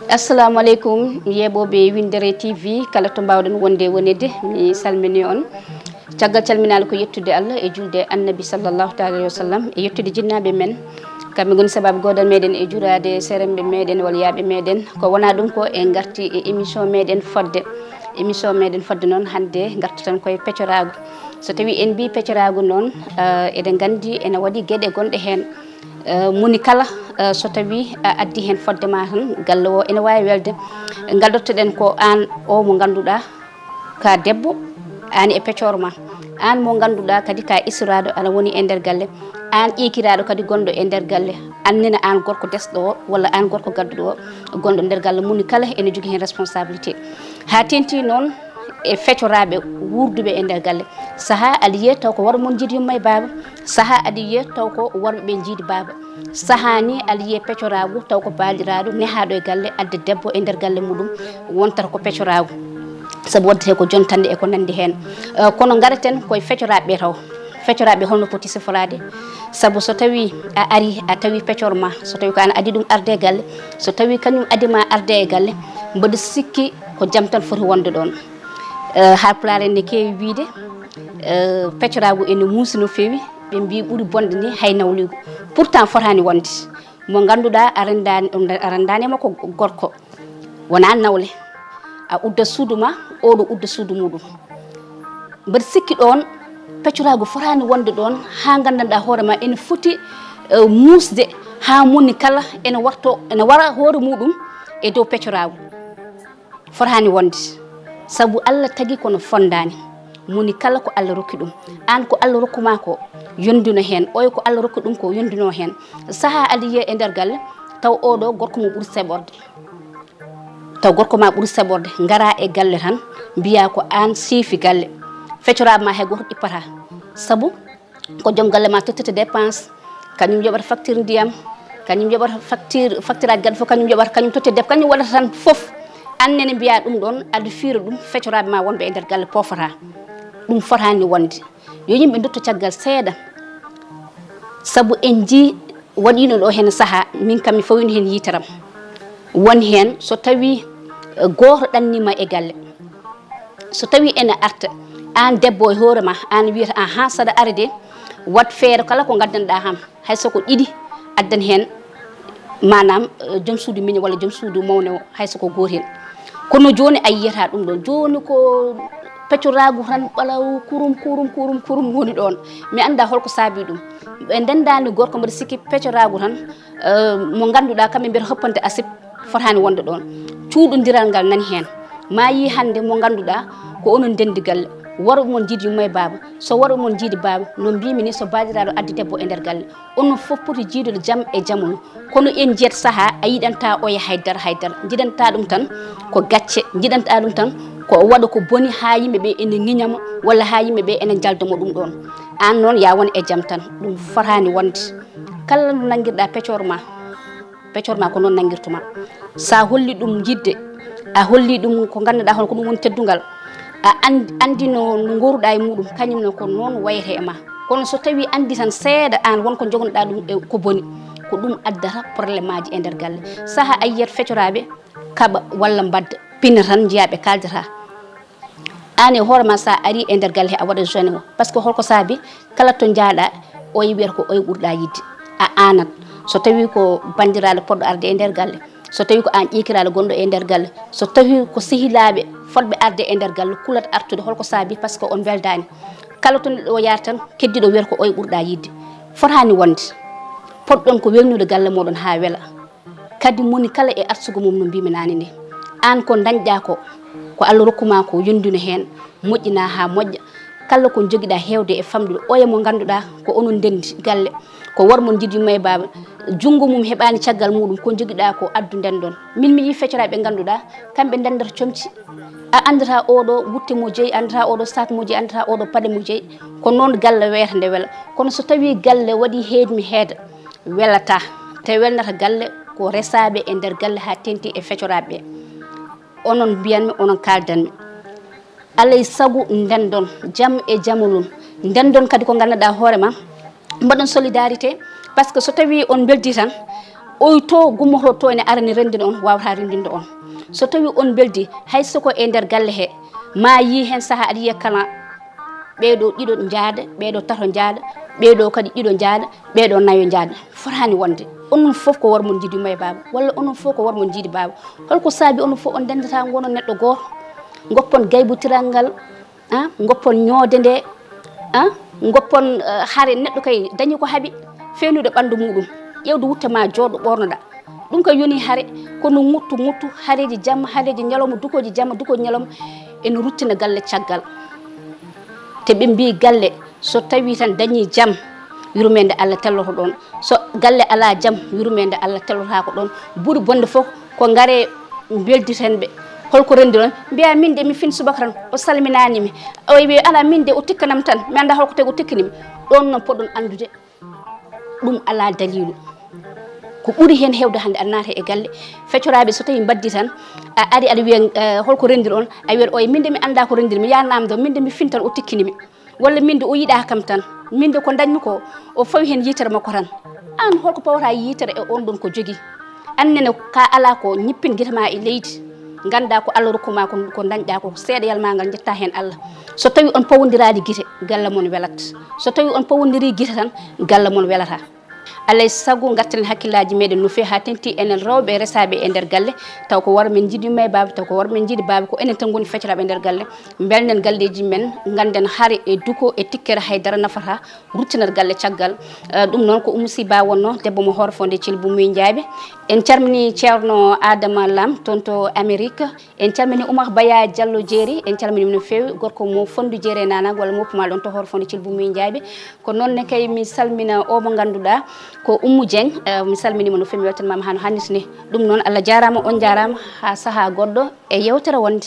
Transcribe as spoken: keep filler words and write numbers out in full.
Assalamu aleykum, yeeɓooɓe Winndere T V, kala to mbaawɗon wonde wonede, mi salmini on. Caggal calminaali ko yettude Allah e julde Annabi sallallahu taala alayhi wa sallam, e yettude jinnaaɓe men, kamɓe ngoni sabaabu goodal meɗen e juraade seeremɓe meɗen walla yaaɓe meɗen. Ko wonaa ɗum ko en ngarti e émission meɗen fodde. Émission meɗen fodde noon hannde ngarteten koye pecoraagu. So tawii en mbii pecoraagu noon, eh, eɗen nganndi ene waɗi geɗe gonɗe heen. Eh, moni kala, eh, so tawii a addi heen fodde ma tan, galle o ene waawi welde. Ngaddoto-ɗen ko aan o mo ngannduɗaa ka debbo, aan e pecoor ma. Aan mo ngannduɗaa kadi ka isoraaɗo aɗa woni e nder galle. Aan ƴeekiraaɗo kadi gonɗo e nder galle. Annene aan gorko desɗo o, walla aan gorko gadduɗo o, gonɗo nder galle. Moni kala ene jogii heen responsabilité. Haa teeŋti noon e fecoraaɓe wuurduɓe e nder galle. Sahaa aɗa yiya taw ko worɓe mon njiidi yumma e baaba. Sahaa aɗa yiya taw ko worɓe ɓe njiidi baaba. Sahaa ni aɗa yiya pecoraagu taw ko baaliraaɗo nehaaɗo e galle, adda debbo e nder galle muɗum, wontata ko pecoraagu. Sabu waɗetee ko jontanɗe e ko nanndi heen. Eh, kono ngaraten koye fecoraaɓe ɓe taw. Fecoraaɓe holno poti siforaade? Sabu so tawii a arii, a tawii pecor ma, so tawii ko aan adii ɗum arde e galle, so tawii kañum adii ma arde e galle, mboɗo sikki ko jam tan foti wonde ɗoon. Eh, Haalpulaar en ne keewi wiyde, eh, pecoraagu ene muusi no feewi, ɓe mbii ɓuri bonde ni hay nawliigu. Pourtant fotaani wonde. Mo ngannduɗaa a renndaani, a renndaani e makko gorko, wonaa nawle. A udda suudu ma, oɗo udda suudu muɗum. Mbeɗa sikki ɗoon, pecoraagu fotaani wonde ɗoon, haa nganndanɗaa hoore ma ene foti, eh, muusde, haa moni kala ene warto, ene wara hoore muɗum e dow pecoraagu. Fotaani wonde. Sabu Allah tagi kono fonndaani. Moni kala ko Allah rokki ɗum. Aan ko Allah rokku ma ko, yonduno heen. Oya ko Allah rokki ɗum ko, yonduno heen. Sahaa aɗa yiya e nder galle, taw oɗo gorko mo ɓuri seɓorde. Taw gorko ma ɓuri seɓorde. Ngara e galle tan, mbiya ko aan seefi galle. Fecoraaɓe ma hay gooto ɗippata. Sabu ko joom galle ma tottata dépense, kañum yoɓata facture ndiyam, kañum yoɓata facture, facture aji gaɗa fof kañum yoɓata, kañum tottata dep, kañum waɗata tan fof. Aan nene mbiya ɗum ɗoon, aɗa fiira ɗum fecoraaɓe ma wonɓe e nder galle pofata. Ɗum fotaani wonde. Yo yimɓe ndutto caggal seeɗa. Sabu en njii waɗiino ɗo heen sahaa, min kam mi fawino heen yiitaram. Won heen so tawii, eh, gooto ɗannima e galle. So tawii ene arta, aan debbo e hoore ma, aan wiyata, "Ahan, saɗa ara de, waɗ feere kala ko ngaddanɗaa ham, hay so ko ɗiɗi, addan heen, maanaam, eh, joom suudu miño walla joom suudu mawne o, hay so ko gootel." Kono jooni a yiyata ɗum ɗoon. Jooni ko pecoraagu tan ɓalaw kurum, kurum, kurum, kurum woni ɗoon. Mi anndaa holko saabii ɗum. Ɓe ndenndaani gorko mbaɗa sikki pecoraagu tan, eh, mo ngannduɗaa kamɓe mbiyata hoppante asib fotaani wonde ɗoon. Cuuɗondiral ngal nani heen. Ma yii hannde mo ngannduɗaa ko onon ndenndi galle. Worɓe mon njiidi yumma e baaba. So worɓe mon njiidi baaba, no mbiimi ni, so baaliraaɗo addi debbo e nder galle, onon fof poti jiidude jam e jamanu. Kono en njiyat sahaa a yiɗanta oya haydara, haydara. Njiɗanta ɗum tan ko gacce, njiɗanta ɗum tan ko o waɗa ko boni haa yimɓe ɓe ene ŋiñamo walla haa yimɓe ɓe ene njalda mo ɗum ɗoon. Aan noon ya won e jam tan, ɗum fotaani wonde. Kala no nanngirɗa pecoor ma, pecoor ma ko noon nanngirtuma. Sa holli ɗum yidde, a holli ɗum ko ngannduɗaa hono ko ɗum woni teddungal, a and-, anndi no, no ngoruɗaa e muɗum, kañum ne ko noon wayata e ma. Kono so tawii anndi tan seeɗa aan won ko njogonoɗaa ɗum e ko boni, ko ɗum addata probléme aji e nder galle. Saha a yiyat fecoraaɓe kaɓa walla mbadda, pina tan njiyaa ɓe kaaldata. Aan e hoore ma sa ari e nder galle he a waɗa jeune o. Parce que holko saabi kala to njaaɗa oye wiyata ko oye ɓurɗa yidde. A aanat. So tawii ko banndiraaɗo poɗɗo arde e nder galle, so tawii ko aan ƴeekiraaɗo gonɗo e nder galle, so tawii ko sehilaaɓe fotɓe arde e nder galle, kulat artude. Holko saabi? Parce que on mbeldaani. Kala to neɗɗo o yaari tan, keddiiɗo wiyata ko oye ɓurɗa yidde. Fotaani wonde. Potɗon ko wewnude galle mooɗon haa wela. Kadi moni kala e arsugo mum no mbiimi naane nde. Aan ko ndañɗaa ko, ko Allah rokku ma ko, yonndino heen, moƴƴinaa haa moƴƴa. Kala ko njogiɗaa heewde e famɗude, oya mo ngannduɗaa ko onon ndenndi galle, ko worɓe mon njiɗi yumma e baaba, junngo mum heɓaani caggal muɗum, ko njogiɗaa ko addu ndenndon. Min mi yii fecoraaɓe ɓe ngannduɗaa, kamɓe ndenndata comci. A anndataa oɗo wutte mo jeyi, a anndataa oɗo sac mo jeyi, a anndataa oɗo paɗe mo jeyi. Ko noon galle wayata nde wela. Kono so tawii galle waɗii heedmi heeda, welataa. Te welnata galle ko resaaɓe e nder galle haa teeŋti e fecoraaɓe ɓe. Onon mbiyanmi, onon kaaldanmi. Alay sago ndenndon jam e jamalun. Ndenndon kadi ko ngannduɗaa hoore ma, Mbaɗon solidarité, par ce que so tawii on mbeldi tan, oy to gummoto to ene arani renndino on, waawata renndinde on. So tawii on mbeldi, hay soko e nder galle he, ma yii heen sahaa aɗa yiya kala ɓeeɗo ɗiɗo njaada, ɓeeɗo tato njaada, ɓeeɗo kadi ɗiɗo njaada, ɓeeɗo nayo njaada. Fotaani wonde. Onon fof ko war mon njiidi may baaba, walla onon fof ko war mon njiidi baaba. Holko saabi onon fof on ndendata ngonon neɗɗo gooto? Ngoppon gaybotiral ngal, ah, ngoppon ñoode nde, ah, ngoppon, eh, hare. Neɗɗo kay dañi ko haɓi, feenude ɓanndu muɗum, ƴeewde wutte ma jooɗo ɓoornoɗa. Ɗum kay yoni hare, kono ŋuttu, ŋuttu, hareeji jamma, hareeji ñalawma, dukooji jamma, dukooji ñalawma, ene ruttina galle caggal. Te ɓe mbii galle, so tawii tan dañii jam, yurmeende Allah telloto ɗoon. So galle alaa jam, yurmeende Allah tellotaako ɗoon. Ɓuri bonde fof ko ngaree mbelditen ɓe. Holko renndiron? Mbiyaa min de mi fin subaka tan, o salminaani mi. O wi alaa, min de o tikkanam tan, mi anndaa holko tagi o tikkani mi. Ɗoon noon poɗon anndude ɗum alaa daliilu. Ko ɓuri heen heewde hannde aɗa naata e galle, fecoraaɓe so tawii mbaddii tan, a ari aɗa wiya, eh, holko renndiron? A wiyat oye, min de mi anndaa ko renndir mi, yaa naamndoo, min de mi fin tan o tikkani mi. Walla min de o yiɗaa kam tan, min de ko ndañmi ko, o fawi heen yitere makko tan. Aan holko pawataa yitere e oon ɗoon ko jogii? Aan nene ka alaa ko, ñippin gite ma e leydi, nganndaa ko Allah rokku ma, ko, ko ndañɗaa ko, seeɗa yalma ngal, njettaa heen Allah. So tawii on pawondiraali gite, galle mon welat. So tawii on pawondirii gite tan, galle mon welataa. Alaa e sago ngartiren hakkillaaji meɗen no feewi haa teŋti enen rewɓe resaaɓe e nder galle, taw ko war men njiidi may baaba, taw ko war men njiidi baaba, ko enen tan ngoni fecoraaɓe e nder galle. Mbelnen galleeji men, ngannden hare e duko e tikkere haydara nafataa, ruttinat galle caggal. Eh, ɗum noon ko Oumou Sy Ba wonno, debbo mo Hoore Fonde Thilbou Mouye Ndiaby. En calminii Ceerno Adama Lam toon to Amérique. En calminii Oumar Baya Diallo Jeeri, en calminii mo no feewi, gorko mo Fonndu Jeeri e Naanaange walla Moppu Maal ɗoon to Hoore Fonde Thilbou Mouye Ndiaby. Ko noon ne kay mi salmina o mo ngannduɗaa ko Oumou Dieng, eh, mi salminii mo no feewi, mi weltaniima mo haa no hannirta ni. Ɗum noon, Allah jaaraama, on njaaraama, haa sahaa goɗɗo e yeewtere wonde.